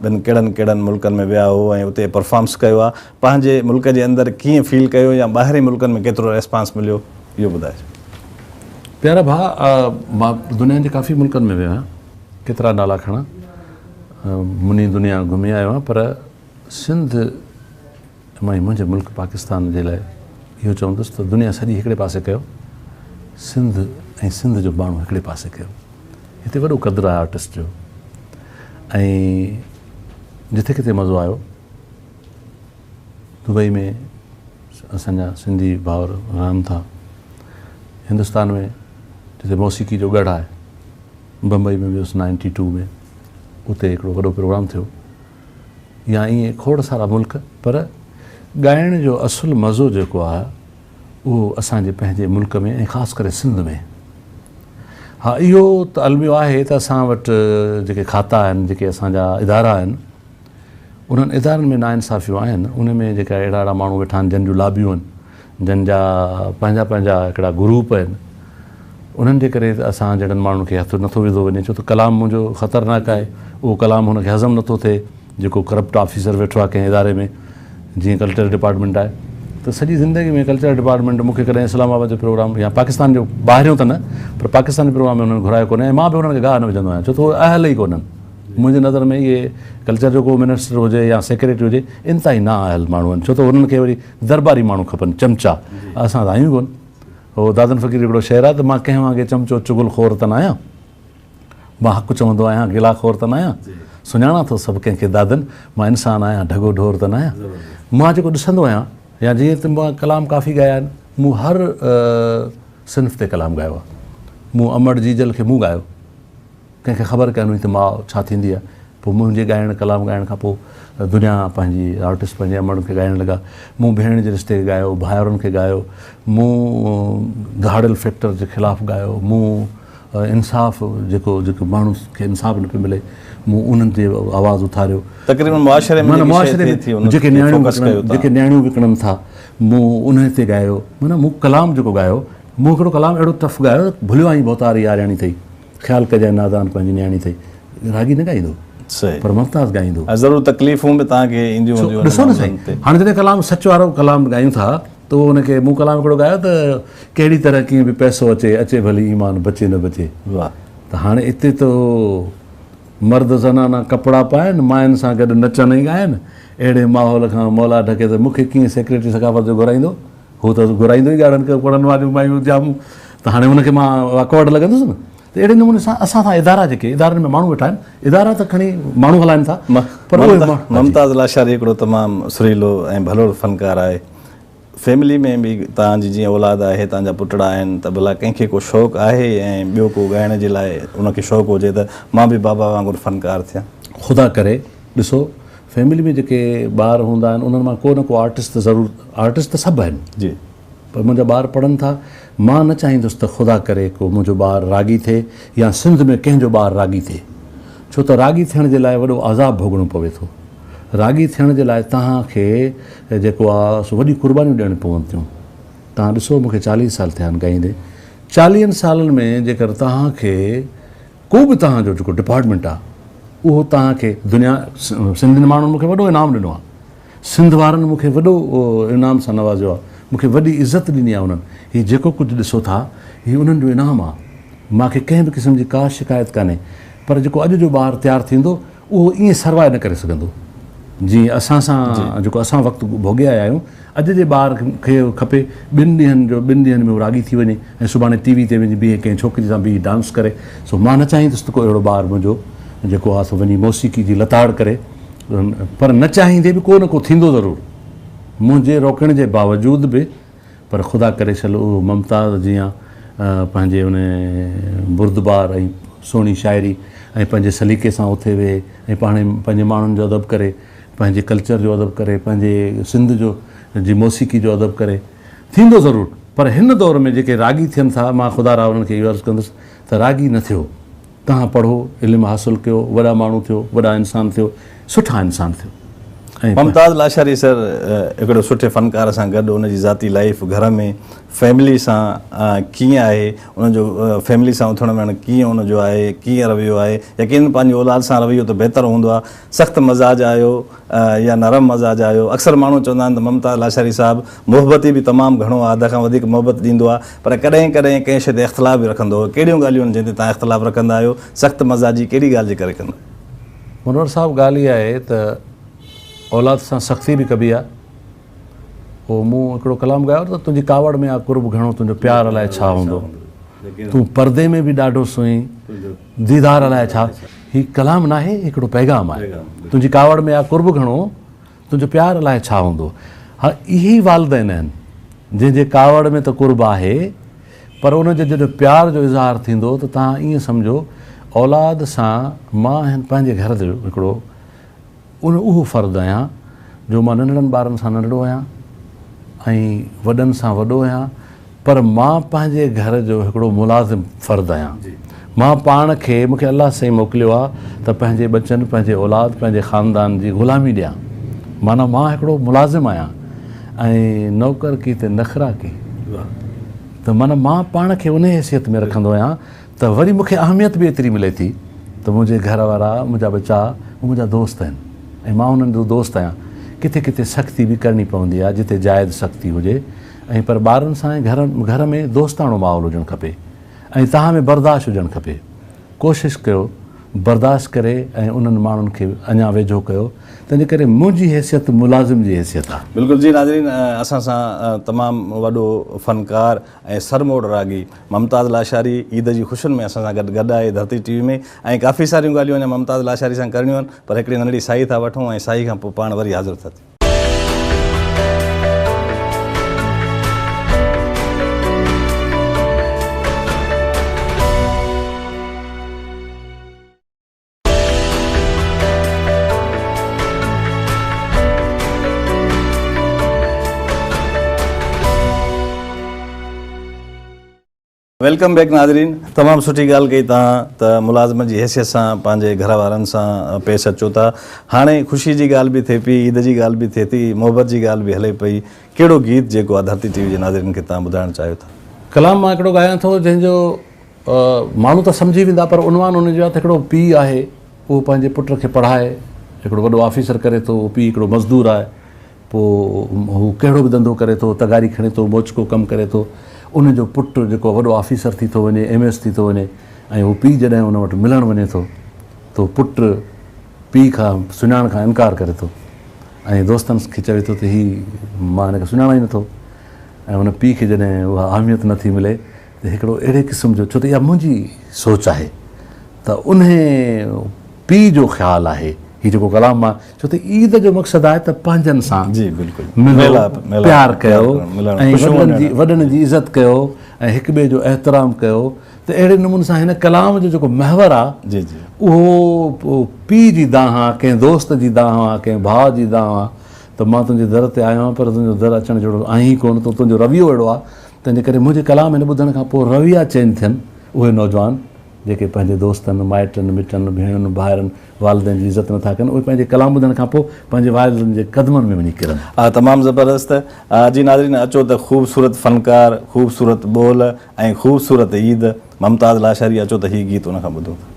ٻين ڪهڙن ڪهڙن ملڪن ۾ ويا هو ۽ اتي پرفارمس ڪيو آ، پنهنجي ملڪ جي اندر ڪيئن فيل ڪيو يا ٻاهرين ملڪن ۾ ڪيترو ريسپانس مليو اهو ٻڌائجو. پيارا ڀاء مان دنيا جي ڪافي ملڪن ۾ ويو آهيان ڪيترا نالا کڻان مني دنيا گهمي آيو آهيان پر سنڌ مان منهنجي ملڪ پاڪستان جي لاء اهو چوندس ته دنيا سڄي هڪڙي پاسي ڪيو سنڌ ۽ سنڌ جو ماڻهو هڪڙي پاسي ڪيو هتي وڏو قدر آهي آرٽسٽ جو ۽ جٿي ڪٿي مزو آيو دبئي ۾ اسان جا سنڌي ڀائر رهن ٿا هندستان ۾ جتي موسيقي جو ڳڙهه آهي بمبئي ۾ ويس نائنٽي ٽو ۾ اتي هڪڙو وڏو پروگرام ٿيو يا ائين کوڙ سارا ملڪ پر ڳائڻ جو اصل مزو جيڪو آهي اهو اسان جي پنهنجي ملڪ ۾ ۽ خاص ڪري سنڌ ۾. ها اهو ته الميو آهي ته اسان وٽ جيڪي کاتا آهن جيڪي اسان جا ادارا آهن انهن ادارن ۾ ناانصافيون آهن ان ۾ جيڪا اهڙا اهڙا ماڻهو ويٺا آهن جن جون لابيون آهن جن جا پنهنجا پنهنجا هڪڙا گروپ آهن انهن جي ڪري ته اسان جهڙن ماڻهن کي هٿ نٿو وڌو وڃي ڇو ته ڪلام منهنجو خطرناڪ آهي اهو ڪلام هن کي هضم نٿو ٿئي جيڪو ڪرپٽ آفيسر ويٺو آهي ڪنهن اداري ۾ جيئن ڪلچر ڊپارٽمينٽ آهي ته سڄي زندگي ۾ ڪلچر ڊپارٽمينٽ مون کي ڪڏهن اسلام آباد جو پروگرام يا پاڪستان جو ٻاهريون ته نه پر پاڪستان جي پروگرام ۾ انهن گهرايو ڪونهي ۽ مان به انهن کي گاهه نه وجهندو آهيان ڇو ته اهي اهل ئي ڪونهن منهنجي نظر ۾ اهي ڪلچر جو ڪو منسٽر هجي يا سيڪريٽري هجي انتهائي نا اهل ماڻهو آهن ڇو ته انهن کي وري درباري ماڻهو کپن چمچا اسان ته آهيون ڪونه هو دادن فقير جو هڪڙو شعر آهي ته مان ڪنهن وانگي چمچو چغل خور ته ناهيان، مان حق چوندو آهيان گلا خور ته ناهيان، سڃاڻان ٿو سڀ ڪنهن کي دادن، مان انسان آهيان ڍڳو ڍور ته ناهيان. مان جيڪو ڏسندو آهيان يا جيئن ته مان ڪلام ڪافي ڳايا آهن، مون هر صنف تي ڪلام ڳايو آهي. مون امڙ جيجل کي مون ڳايو. ڪنهن کي خبر ڪانه هئي ته ماء ڇا ٿيندي آهي. پوء منهنجي ڳائڻ ڪلام ڳائڻ کان پوء دنيا پنهنجي آرٽسٽ پنهنجي امڙن کي ڳائڻ لڳا. مون ڀيڻ جي رشتي کي ڳايو، ڀائرن کي ڳايو، مون ڌاڙيل فيڪٽر جي خلاف ڳايو، مون انصاف جيڪو جيڪو ماڻهن کي انصاف نه پيو ملي مون انهن تي آواز اٿاريو. تقريبن معاشري ۾ جيڪي شيء ٿئي ٿي ان تي فوڪس ڪيو تان. جيڪي نياڻيون وڪڻن ٿا مون انهن تي ڳايو. معنيٰ مون ڪلام جيڪو ڳايو مون هڪڙو ڪلام اهڙو ٽف ڳايو ڀليو آهين ڀوتار يارياڻي ٿئي. خيال ڪجانء نادان پنهنجي نياڻي اٿئي. راڳي نه ڳائيندو پر ممتاز ڳائيندو. ۽ ضرور تڪليفون به توهان کي اينديون هونديون انهن ڏسو نه سائين هاڻي جڏهن ڪلام سچ وارو ڪلام ڳايون ٿا ته ان کي مون ڪلام هڪڙو ڳايو ته ڪهڙي طرح ڪيئن به پئسو اچي اچي ڀلي ايمان بچي نه بچي واهه ته هاڻي اتي ته مرد زنانا ڪپڙا پائن ماين سان گڏ نچن ۽ ڳائن اهڙي ماحول کان مولا ڍڪي ته مون کي ڪيئن سيڪريٽري ثقافت جو گهرائيندو هو ته گهرائيندو ئي ڳاڙهن ڪپڙن واريون مايون جامون ته هاڻي ان کي مان آڪورڊ لڳندس نه ته اهڙي نموني سان اسان سان ادارا جيڪي ادارن ۾ ماڻهو ويٺا آهن ادارا ته کڻي ماڻهو هلائن ٿا پر ممتاز لاشاري هڪڙو تمام سريلو ۽ ڀلوڙ فنڪار آهي فيملي ۾ به توهان جي جيئن اولاد آهي توهان جا پٽڙا آهن ته ڀلا ڪنهن کي ڪو شوق آهي ۽ ٻيو ڪو ڳائڻ جي لاء ان کي شوق هجي ته مان به بابا وانگر فنڪار ٿيان. خدا ڪري ڏسو فيملي ۾ جيڪي ٻار هوندا آهن انهن مان ڪو نه ڪو آرٽسٽ ته ضرور آرٽسٽ ته سڀ آهن جي پر منهنجا ٻار پڙهن ٿا مان نه چاهيندس ته خدا ڪري ڪو منهنجو ٻار راڳي ٿئي يا سنڌ ۾ ڪنهن جو ٻار راڳي ٿئي ڇو ته راڳي ٿيڻ جي لاء وڏو عذاب ڀوڳڻو پوي ٿو راڳي ٿيڻ جي لاء توهان کي جيڪو آ سو وڏي قربانيون ڏيڻيون پون ٿيون توهان ڏسو مون کي چاليهه سال ٿيا آهن ڳائيندي چاليهن سالن ۾ جيڪر توهان کي ڪو به توهان جو جيڪو ڊپارٽمينٽ آ اهو توهان کي دنيا سنڌين ماڻهن مون کي وڏو انعام ڏنو آ سنڌ وارن مون کي وڏو انعام سان نوازيو آ مون کي وڏي عزت ڏني آ انهن هي جيڪو ڪجهه ڏسو ٿا هي انهن جو انعام آ مان کي ڪنهن به قسم جي ڪا شڪايت ڪانهي پر جيڪو اڄ جو ٻار تيار ٿيندو اهو ائين سروائي نه ڪري سگهندو جيئن اسان سان جيڪو اسان وقت ڀوڳي آيا آهيون اڄ جي ٻار کي کپي ٻن ڏينهن جو ٻن ڏينهن ۾ هو راڳي ٿي وڃي ۽ سڀاڻي ٽي وي تي وڃي بيهي ڪنهن ڇوڪري سان بيهي ڊانس ڪري سو مان نه چاهيندس ته ڪو اهڙو ٻار منهنجو جيڪو آهي سو وڃي موسيقي جي لتاڙ ڪري پر نه چاهيندي به ڪو نه ڪو ٿيندو ضرور منهنجي روڪڻ جي باوجود به پر خدا ڪري شل اهو ممتاز جيان پنهنجي ان بردبار ۽ سهڻي شاعري ۽ پنهنجي سليقي سان اٿي ويهي ۽ پاڻ پنهنجي ماڻهن جو ادب ڪري پنهنجي ڪلچر جو ادب ڪري پنهنجي سنڌ جو جي موسيقي جو ادب ڪري ٿيندو ضرور پر هن دور ۾ جيڪي راڳي ٿين ٿا مان خدا را انهن کي اهو عرض ڪندس ته راڳي نه ٿيو توهان پڙهو علم حاصل ڪيو وڏا ماڻهو ٿيو وڏا انسان ٿيو سٺا انسان ٿيو ممتاز لاشاري سر هڪڙو سٺي فنڪار سان گڏ ان جي ذاتي لائيف گهر ۾ فيملي سان ڪيئن آهي ان جو فيملي سان اٿڻ ويهڻ ڪيئن ان جو آهي ڪيئن رويو آهي يقينن پنهنجي اولاد سان رويو ته بهتر هوندو آهي سخت مزاج آهيو يا نرم مزاج آهيو اڪثر ماڻهو چوندا آهن ته ممتاز لاشاري صاحب محبتي به تمام گهڻو آهي حد کان وڌيڪ محبت ڏيندو آهي پر ڪڏهن ڪڏهن ڪنهن شيء تي اختلاف به رکندو هو ڪهڙيون ڳالهيون آهن جنهن تي توهان اختلاف رکندا آهيو سخت مزاجي ڪهڙي ڳالهه جي ڪري ڪندا آهيو. منور صاحب ڳالهه اها آهي ته اولاد سان سختي به ڪبي آهي. پوء مون هڪڙو ڪلام ڳايو ته تنهنجي ڪاوڙ ۾ آ قرب گهڻو تنهنجو پيار الائي ڇا هوندو تون پردي ۾ به ڏاڍو سوئين ديدار الائي ڇا هي ڪلام ناهي هڪڙو پيغام آهي تنهنجي ڪاوڙ ۾ آ قرب گهڻو تنهنجو پيار الائي ڇا هوندو ها اهي ئي والدين آهن جنهن جي ڪاوڙ ۾ ته قرب آهي پر ان جي جڏهن پيار جو اظهار ٿيندو ته توهان ائين سمجهو اولاد سان مان آهن پنهنجي گهر جو هڪڙو ان اهو فرد آهيان جو مان ننڍڙن ٻارن سان ننڍڙو آهيان ۽ وڏن سان وڏو آهيان پر مان پنهنجي گهر جو هڪڙو ملازم فرد آهيان. مان پاڻ کي مون کي الله سائين موڪليو آهي ته پنهنجي ٻچن، پنهنجي اولاد، پنهنجي خاندان جي غلامي ڏيان. معنيٰ مان هڪڙو ملازم آهيان ۽ نوڪر ڪي تي نخرا ڪي ته معنيٰ مان پاڻ کي انهي حيثيت ۾ رکندو آهيان ته وري مون کي اهميت به ايتري ملي ٿي ته منهنجي گهر وارا، منهنجا ٻچا، هو منهنجا دوست آهن ۽ مان انهن جو دوست آهيان. ڪٿي ڪٿي سختي به ڪرڻي پوندي آهي جتي جائز سختي هجي ۽ پر ٻارن سان ۽ گهر گهر ۾ دوستاڻو ماحول هجڻ کپي ۽ توهان ۾ برداشت هجڻ کپي. ڪوشش ڪيو برداشت ڪري ۽ انهن ماڻهن کي اڃا ويجهو ڪيو تنهنجي ڪري منهنجي حيثيت ملازم جي حيثيت آهي. بلڪل جي ناظرين اسان سان تمام وڏو فنڪار ۽ سرموڙ راڳي ممتاز لاشاري عيد جي خوشين ۾ اسان سان گڏ گڏ آهي ڌرتي ٽي وي ۾ ۽ ڪافي ساريون ڳالهيون اڃا ممتاز لاشاري سان ڪرڻيون آهن پر هڪڙي ننڍڙي ساهي ٿا وٺون ۽ ساهي کان پوء پاڻ وري حاضر ٿا ٿيون. Welcome back ناظرين تمام سٺي ڳالهه ڪئي توهان ته ملازم جي حيثيت سان پنهنجي گهر وارن سان پيش اچو ٿا هاڻي خوشي جي ڳالهه به ٿئي پئي عيد جي ڳالهه به ٿئي ٿي محبت جي ڳالهه به هلي پئي ڪهڙو گيت جيڪو آ ڌرتي ٽي وي جي ناظرين کي توهان ٻڌائڻ چاهيو ٿا. ڪلام مان هڪڙو ڳايان ٿو جنهن جو ماڻهو ته سمجهي ويندا پر عنوان ان جو آهي ته هڪڙو پيء آهي اهو پنهنجي پٽ کي پڙهائي هڪڙو وڏو آفيسر ڪري ٿو اهو پيء هڪڙو مزدور آهي پوء هو ڪهڙو به ڌنڌو ڪري ٿو تغاري کڻي ٿو موچڪو ڪم ڪري ٿو ان جو پٽ جيڪو وڏو آفيسر ٿي ٿو وڃي ايم ايس ٿي ٿو وڃي ۽ هو پيء جڏهن ان وٽ ملڻ وڃي ٿو ته پٽ پيء کان سڃاڻ کان انڪار ڪري ٿو ۽ دوستن کي چوي ٿو ته هي مان هن کي سڃاڻان ئي نٿو ۽ ان پيء کي جڏهن اها اهميت نٿي ملي ته هڪڙو اهڙي قسم جو ڇو ته اها منهنجي سوچ آهي ته انهي پيء جو خيال آهي هي جيڪو ڪلام مان ڇو ته عيد جو مقصد آهي ته پنهنجن سان جي بلڪل ملو پيار ڪيو ۽ وڏن جي وڏن جي عزت ڪيو ۽ هڪ ٻئي جو احترام ڪيو ته اهڙي نموني سان هن ڪلام جو جيڪو محور آهي جي جي اهو پيء جي دانهن آهي ڪنهن دوست جي دانهن آهي ڪنهن ڀاء جي دانهن آهي ته مان تنهنجي در تي آيو آهيان پر تنهنجو در اچڻ جهڙو آهين ئي ڪونه تنهنجو رويو اهڙو آهي تنهنجي ڪري منهنجي ڪلام هن ٻڌڻ کان پوء رويا چينج ٿين، اهي نوجوان جيڪي پنهنجي دوستن، مائٽن، مٽن، ڀيڻن، ڀائرن، والدين جي عزت نٿا ڪن، اهي پنهنجي ڪلام ٻڌڻ کان پوء پنهنجي والدين جي قدمن ۾ وڃي ڪرن. تمام زبردست جي ناظرين اچو ته خوبصورت فنڪار، خوبصورت ٻول ۽ خوبصورت عيد ممتاز لاشاري اچو ته هي گيت ان کان ٻڌون ٿا.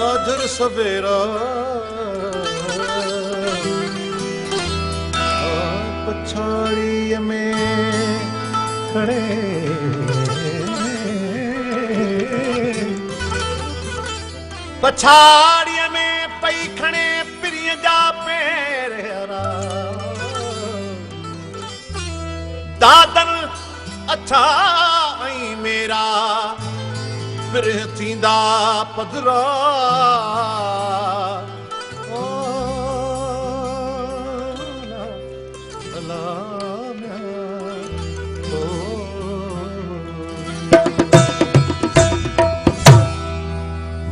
ساجهر سويرا پڇاڙيء ۾ کڻي پڇاڙيء ۾ پئي کڻي پرينء جا پير دادن اڇا ۽ ميرا پرهه ٿيندا پڌرا.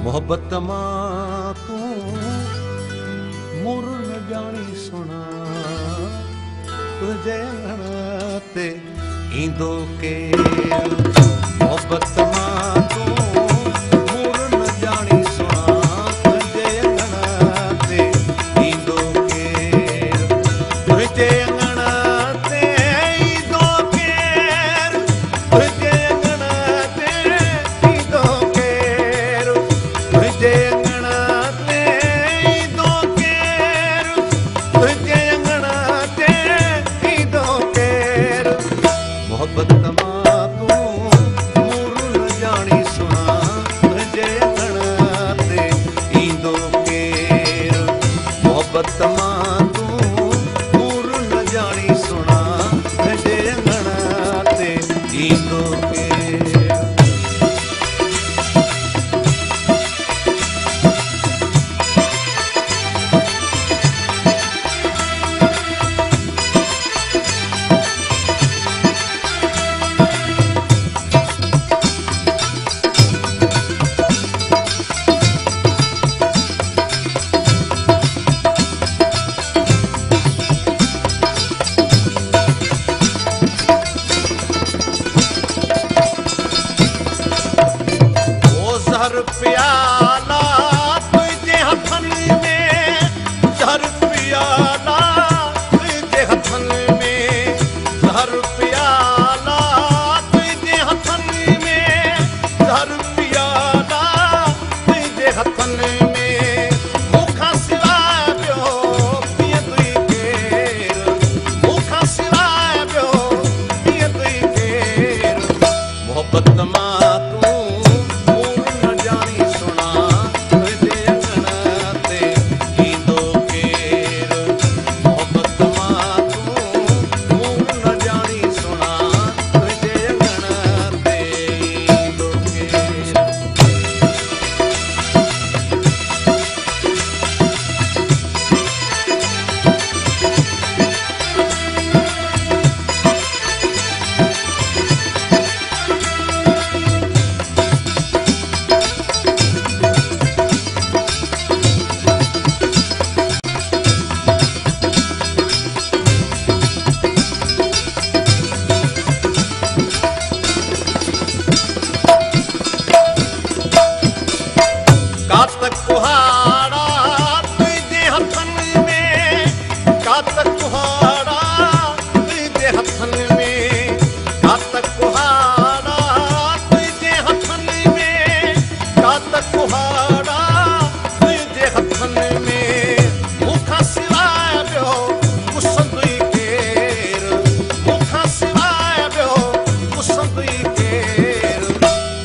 محبت مان تون مور نه ڄاڻي سهڻا تنهنجي اڱڻ تي ايندو ڪير محبت مان تون مور نه ڄاڻي سهڻا تنهنجي اڱڻ تي ايندو ڪير تنهنجي اڱڻ تي ايندو ڪير تنهنجي اڱڻ تي ايندو ڪير تنهنجي اڱڻ تي ايندو ڪير تنهنجي اڱڻ تي ايندو ڪير محبت مان تون مور نه ڄاڻي سهڻا تنهنجي اڱڻ تي ايندو ڪير محبت مان تون مور نه ڄاڻي سهڻا تنهنجي اڱڻ تي ايندو ڪير. او زهر پيالا تنهنجي هٿن ۾ زهر پيالا تنهنجي هٿن ۾ زهر پيالا تنهنجي هٿن ۾ زهر پيالا تنهنجي هٿن ۾ مون کان سواءِ ٻيو پيئندو ئي ڪير مون کان سواءِ ٻيو پيئندو ئي ڪير محبت مان تون مور نه ڄاڻي سهڻا تنهنجي اڱڻ تي ايندو ڪير محبت مان تون مور نه ڄاڻي سهڻا تنهنجي اڱڻ تي ايندو ڪير. ڪات ڪهاڙا تنهنجي هٿن ۾ ڪات ڪهاڙا تنهنجي هٿن ۾ ڪات ڪهاڙا تنهنجي هٿن ۾ ڪات ڪهاڙا تنهنجي هٿن ۾ مون کان سواءِ ٻيو پسندو ئي ڪير مون کان سواءِ ٻيو پسندو ئي ڪير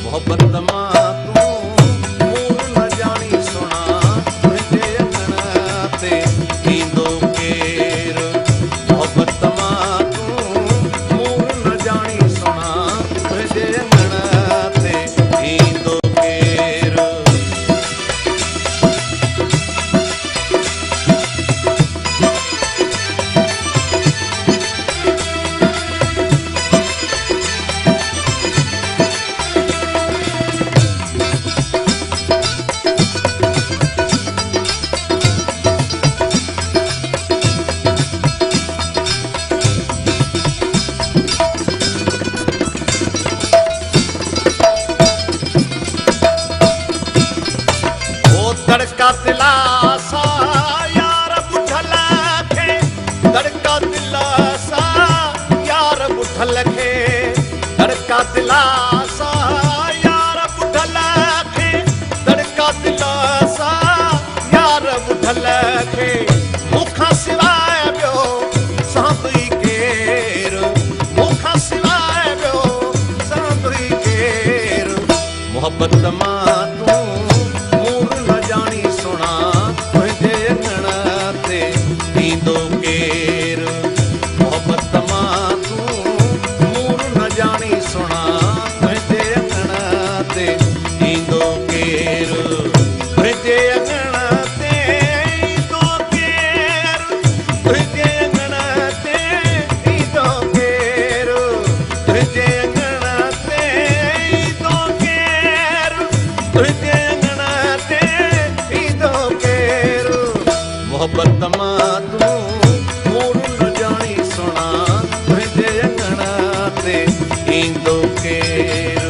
محبت مان تون مور نه ڄاڻي سهڻا تنهنجي اڱڻ تي ايندو ڪير محبت مان تون مور نه ڄاڻي سهڻا تنهنجي اڱڻ تي ايندو ڪير. او دڙڪا دلاسا يار ٻڍل کي دڙڪا دلاسا يار ٻڍل کي دڙڪا دلاسا يار ٻڍل کي دڙڪا دلاسا محبت مان تون مور نه ڄاڻي سهڻا تنهنجي اڱڻ تي ايندو ڪير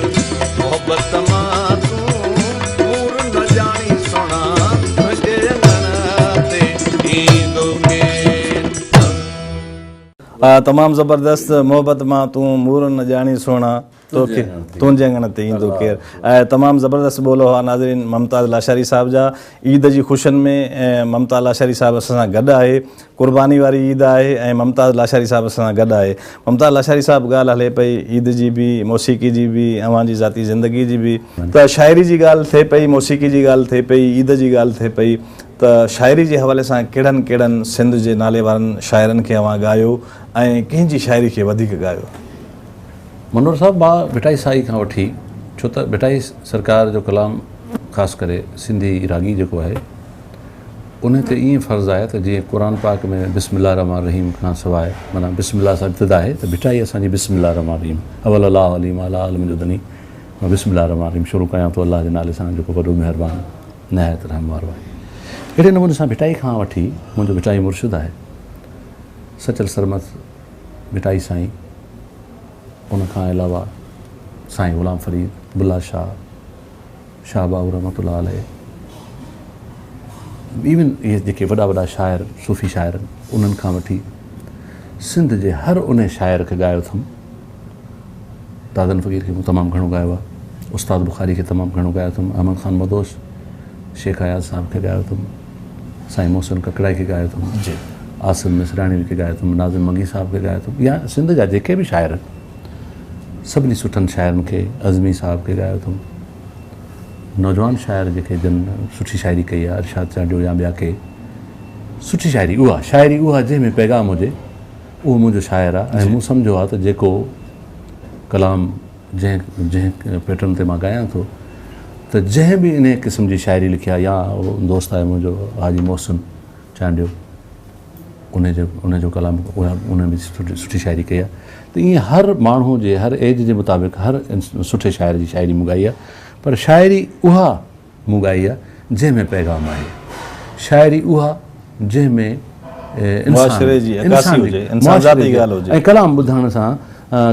محبت مان تون مور نه ڄاڻي سهڻا تنهنجي اڱڻ تي ايندو ڪير. تمام زبردست محبت مان تون مور نه ڄاڻي سهڻا. توکي تنهنجي اڱڻ تي ايندو ڪير. تمام زبردست ٻول هئا ناظرين ممتاز لاشاري صاحب جا عيد جي خوشين ۾ ممتاز لاشاري صاحب اسان سان گڏ آهي قرباني واري عيد آهي ۽ ممتاز لاشاري صاحب اسان سان گڏ آهي ممتاز لاشاري صاحب ڳالهه هلي پئي عيد جي به موسيقي جي به اوهان جي ذاتي زندگي جي به ته شاعري جي ڳالهه ٿئي پئي موسيقي جي ڳالهه ٿئي پئي عيد جي ڳالهه ٿئي پئي ته شاعري جي حوالي سان ڪهڙن ڪهڙن سنڌ جي نالي وارن شاعرن کي اوهان ڳايو ۽ ڪنهن جي شاعري کي وڌيڪ ڳايو؟ منور صاحب مان ڀٽائي سائين کان وٺي ڇو ته ڀٽائي سرڪار جو ڪلام خاص ڪري سنڌي راڳي جيڪو آهي انهي تي ائين فرض آهي ته جيئن قرآن پاڪ ۾ بسم الله الرحمٰن الرحيم کان سواء معنيٰ بسم الله سان ابتدا آهي ته ڀٽائي اسان جي بسم الله الرحمٰن الرحيم اول الله عليم اعليٰ عالم جو ڌڻي مان بسم الله الرحمٰن الرحيم شروع ڪيان ٿو الله جي نالي سان جيڪو وڏو مهربان نهايت رحم وارو آهي اهڙي نموني سان ڀٽائي کان وٺي منهنجو ڀٽائي مرشد آهي سچل سرمست ڀٽائي سائين ان کان علاوه سائين غلام فريد، بلا شاهه، شاهه باهو رحمة الله عليه ايون اهي جيڪي وڏا وڏا شاعر صوفي شاعر آهن انهن کان وٺي سنڌ جي هر انهي شاعر کي ڳايو اٿم. دادن فقير کي مون تمام گهڻو ڳايو آهي، استاد بخاري کي تمام گهڻو ڳايو اٿم، احمد خان مدهوش، شيخ اياز صاحب کي ڳايو اٿم. سائين محسن ڪڪڙائي کي ڳايو اٿم، آصف مصراڻي کي ڳايو اٿم، ناظم منگي صاحب کي ڳايو اٿم يا سنڌ جا جيڪي به شاعر آهن سڀني سٺن شاعرن کي عزمي صاحب کي ڳايو اٿم، نوجوان شاعر جيڪي جن سٺي شاعري ڪئي آهي ارشاد چانڊيو يا ٻيا ڪي سٺي شاعري اها شاعري اها جنهن ۾ پيغام هجي اهو منهنجو شاعر آهي ۽ مون سمجهيو آهي ته جيڪو ڪلام جنهن جنهن پيٽرن تي مان ڳايان ٿو ته جنهن به انهي قسم جي شاعري لکي آهي يا اهو دوست آهي منهنجو حاجي محسن چانڊيو انهي جو انهي جو ڪلام انهي به سٺي سٺي شاعري ڪئي آهي ته ائين هر ماڻهو جي هر ايج جي مطابق هر سٺي شاعر جي شاعري مون ڳائي آهي پر شاعري اها مون ڳائي آ جنهن ۾ پيغام آهي. شاعري اها جنهن ۾ معاشري جي عڪاسي هجي، انسانذاتي ڳالهه هجي. ۽ ڪلام ٻڌڻ سان،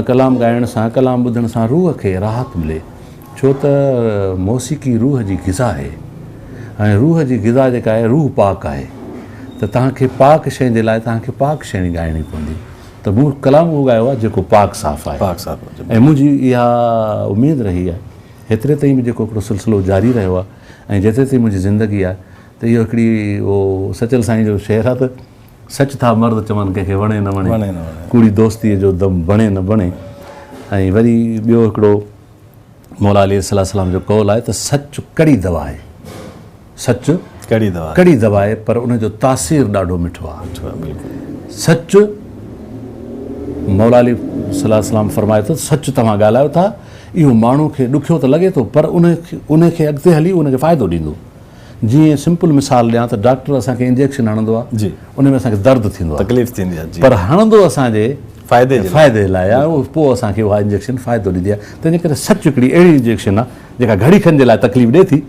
ڪلام ڳائڻ سان، ڪلام ٻڌڻ سان روح کي راحت ملي. ڇو ته موسيقي روح جي غذا آهي ۽ روح جي غذا جيڪا آهي روح پاڪ آهي ته توهان کي پاڪ شيء جي لاء توهان کي پاڪ شيء ڳائڻي پوندي ته مون ڪلام اهو ڳايو آهي جيڪو پاڪ صاف آهي ۽ منهنجي اها اميد رهي آهي هيتري تائين به جيڪو هڪڙو سلسلو جاري رهيو آهي ۽ جيتري تائين منهنجي زندگي آهي ته اهو هڪڙي اهو سچل سائين جو شعر آهي ته سچ ٿا مرد چون ڪنهن کي وڻي نه وڻي ڪوڙي دوستيء جو دم بڻي نه بڻي ۽ وري ٻيو هڪڙو مولا عليه السلام جو قول آهي ته سچ ڪڙي دوا آهي. سچ ڪڙي دوا ڪڙي دوا آهي پر ان جو تاثير ڏاڍو مٺو آهي. مٺو آهي بلڪل. سچ مولا علي صلي الله عليه وسلم فرمائي ٿو سچ توهان ڳالهايو ٿا اهو ماڻهو کي ڏکيو ته لڳي ٿو پر ان ان کي اڳتي هلي ان کي فائدو ڏيندو جيئن سمپل مثال ڏيان ته ڊاڪٽر اسان کي انجيڪشن هڻندو آهي جي ان ۾ اسان کي درد ٿيندو آهي تڪليف ٿيندي آهي جي پر هڻندو اسان جي فائدي جي فائدي لاء آهي اهو پوء اسان کي اها انجيڪشن فائدو ڏيندي آهي تنهنجي ڪري سچ هڪڙي اهڙي انجيڪشن آهي جيڪا گهڙي کن جي لاء تڪليف ڏي ٿي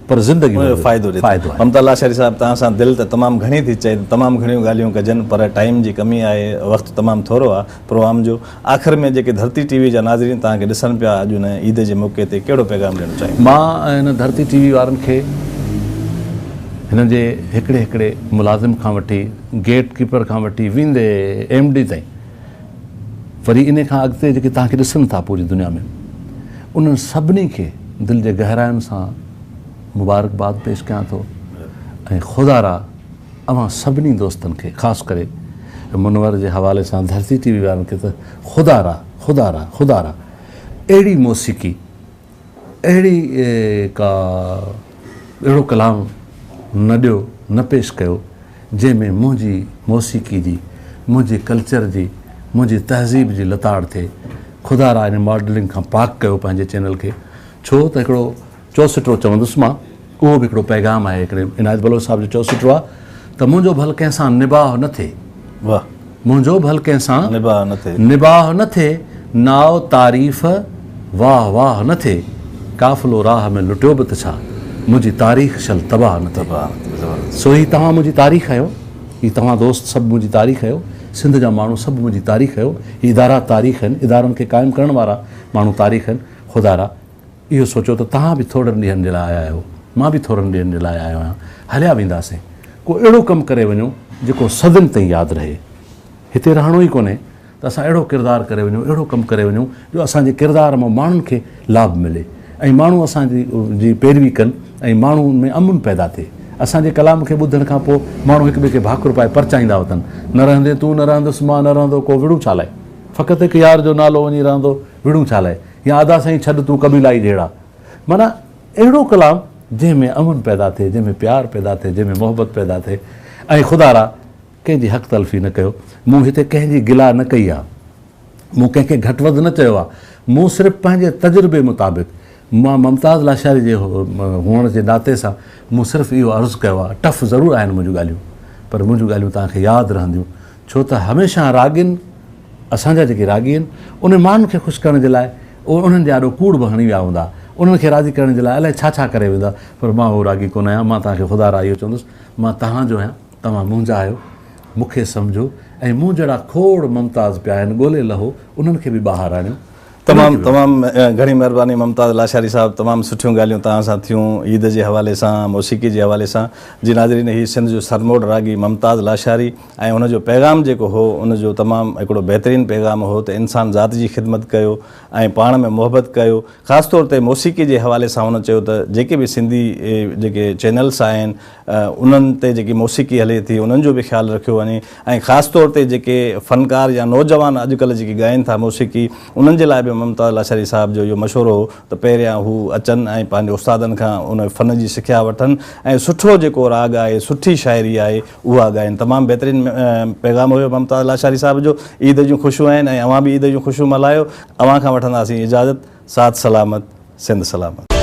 پر زندگي ان جو فائدو ڏي ٿو. ممتاز لاشاري صاحب توهان سان دل ته تمام گهڻي ٿي چئي ته تمام گهڻيون ڳالهيون ڪجن پر ٽائيم جي ڪمي آهي وقت تمام ٿورو آهي پروگرام جو آخر ۾ جيڪي ڌرتي ٽي وي جا ناظرين توهان کي ڏسن پيا اڄ ان عيد جي موقعي تي ڪهڙو پيغام ڏيڻ چاهيندا. مان هن ڌرتي ٽي وي وارن کي هن جي هڪڙي هڪڙي ملازم کان وٺي گيٽ ڪيپر کان وٺي ويندي ايم ڊي تائين وري انهي کان اڳتي جيڪي توهان کي ڏسن ٿا پوري دنيا ۾ انهن سڀني کي دل جي گهراين سان مبارڪباد پيش ڪيان ٿو ۽ خدا را اوهان سڀني دوستن کي خاص ڪري منور جي حوالي سان ڌرتي ٽي وي وارن کي ته خدا را خدا را خدا را اهڙي موسيقي اهڙي ڪا اهڙو ڪلام نه ڏيو نه پيش ڪيو جنهن ۾ منهنجي موسيقي جي، منهنجي ڪلچر جي، منهنجي تهذيب جي لتاڙ ٿئي. خدا را ان ماڊلنگ کان پاڪ ڪيو پنهنجي چينل کي. ڇو ته هڪڙو چوسٽرو چوندس مان، اهو به هڪڙو پيغام آهي هڪڙي عنايت بلوچ صاحب جو چوسٽرو آهي ته منهنجو ڀل ڪنهن سان نباهه نه ٿئي. واهه. منهنجو ڀل ڪنهن سان نباهه نه ٿئي. نباهه نه ٿئي، ناء تعريف واهه واهه نه ٿئي، قافلو راهه ۾ لٽيو به ته ڇا، منهنجي تاريخ شل تباهه نه ٿئي. تباهه نه ٿئي، زبردست. سو هي توهان منهنجي تاريخ آهيو. هي توهان دوست سڀ منهنجي تاريخ آهيو، سنڌ جا ماڻهو سڀ منهنجي تاريخ آهيو، هي ادارا تاريخ آهن، ادارن کي قائم ڪرڻ وارا ماڻهو تاريخ آهن، خدارا اهو سوچو ته توهان به ٿورن ڏينهن جي لاء آيا آهيو، مان به ٿورن ڏينهن جي لاء آيو آهيان، هليا وينداسين، ڪو اهڙو ڪم ڪري وڃو جيڪو صدين تائين ياد رهي. هتي رهڻو ئي ڪونهي ته اسان اهڙو ڪردار ڪري وڃون، اهڙو ڪم ڪري وڃون جو اسان جي ڪردار مان ماڻهن کي لاڀ ملي ۽ ماڻهو اسان جي جي پيروي ڪن ۽ ماڻهن ۾ امن پيدا ٿئي. اسان جي ڪلام کي ٻڌڻ کان پوء ماڻهو هڪ ٻئي کي ڀاڪر پائي پرچائيندا وتن. نه رهندين تون نه رهندس مان نه رهندو ڪو وڙهون ڇا لاء؟ فقط هڪ يار جو نالو وڃي رهندو وڙهون ڇا لاء؟ يا ادا سائين ڇڏ تون قبيلائي جهيڙا. معنيٰ اهڙو ڪلام جنهن ۾ امن پيدا ٿئي، جنهن ۾ پيار پيدا ٿئي، جنهن ۾ محبت پيدا ٿئي ۽ خدارا ڪنهن جي حق تلفي نه ڪيو. مون هتي ڪنهن جي گلا نه ڪئي آ. مون ڪنهن کي گهٽ وڌ نه چيو آ. مون صرف پنهنجي تجربي مطابق مان ممتاز لاشاري جي هئڻ جي ناتي سان مون صرف اهو عرض ڪيو آ. ٽف ضرور آهن منهنجون ڳالهيون پر منهنجون ڳالهيون توهان کي ياد رهنديون ڇو ته هميشه راڳين اسان جا جيڪي راڳي آهن انهن ماڻهن کي خوش ڪرڻ جي لاء اهي انهن جي آڏو ڪوڙ به هڻي ويا هوندا انهن کي راضي ڪرڻ جي لاء الائي ڇا ڇا ڪري ويندا پر مان اهو راڳي ڪونه آهيان مان توهان کي خدا را اهو چوندس مان توهان جو آهيان توهان منهنجا آهيو مون کي سمجهو ۽ مون جهڙا کوڙ ممتاز پيا آهن ڳولي لهو انهن کي به ٻاهر آڻيو تمام تمام گهڻي مهرباني ممتاز لاشاري صاحب تمام سٺيون ڳالهيون توهان سان ٿيون عيد جي حوالي سان موسيقي جي حوالي سان جي ناظرين هي سنڌ جو سرموڙ راڳي ممتاز لاشاري ۽ ان جو پيغام جيڪو هو ان جو تمام هڪڙو بهترين پيغام هو ته انسان ذات جي خدمت ڪيو ۽ پاڻ ۾ محبت ڪيو خاص طور تي موسيقي جي حوالي سان هن چيو ته جيڪي به سنڌي جيڪي چينلس آهن انهن تي جيڪي موسيقي هلي ٿي انهن جو به خيال رکيو وڃي ۽ خاص طور تي جيڪي فنڪار يا نوجوان اڄڪلهه جيڪي ڳائين ٿا موسيقي انهن جي لاء به ممتاز لاشاري صاحب جو اهو مشورو هو ته پهريان هو اچن ۽ پنهنجي استادن کان ان فن جي سکيا وٺن ۽ سٺو جيڪو راڳ آهي سٺي شاعري آهي اها ڳائين تمام بهترين پيغام هيو ممتاز لاشاري صاحب جو عيد جون خوشيون آهن ۽ اوهان به عيد جون خوشيون ملهايو اوهان کان وٺنداسين اجازت ساٿ سلامت سنڌ سلامت.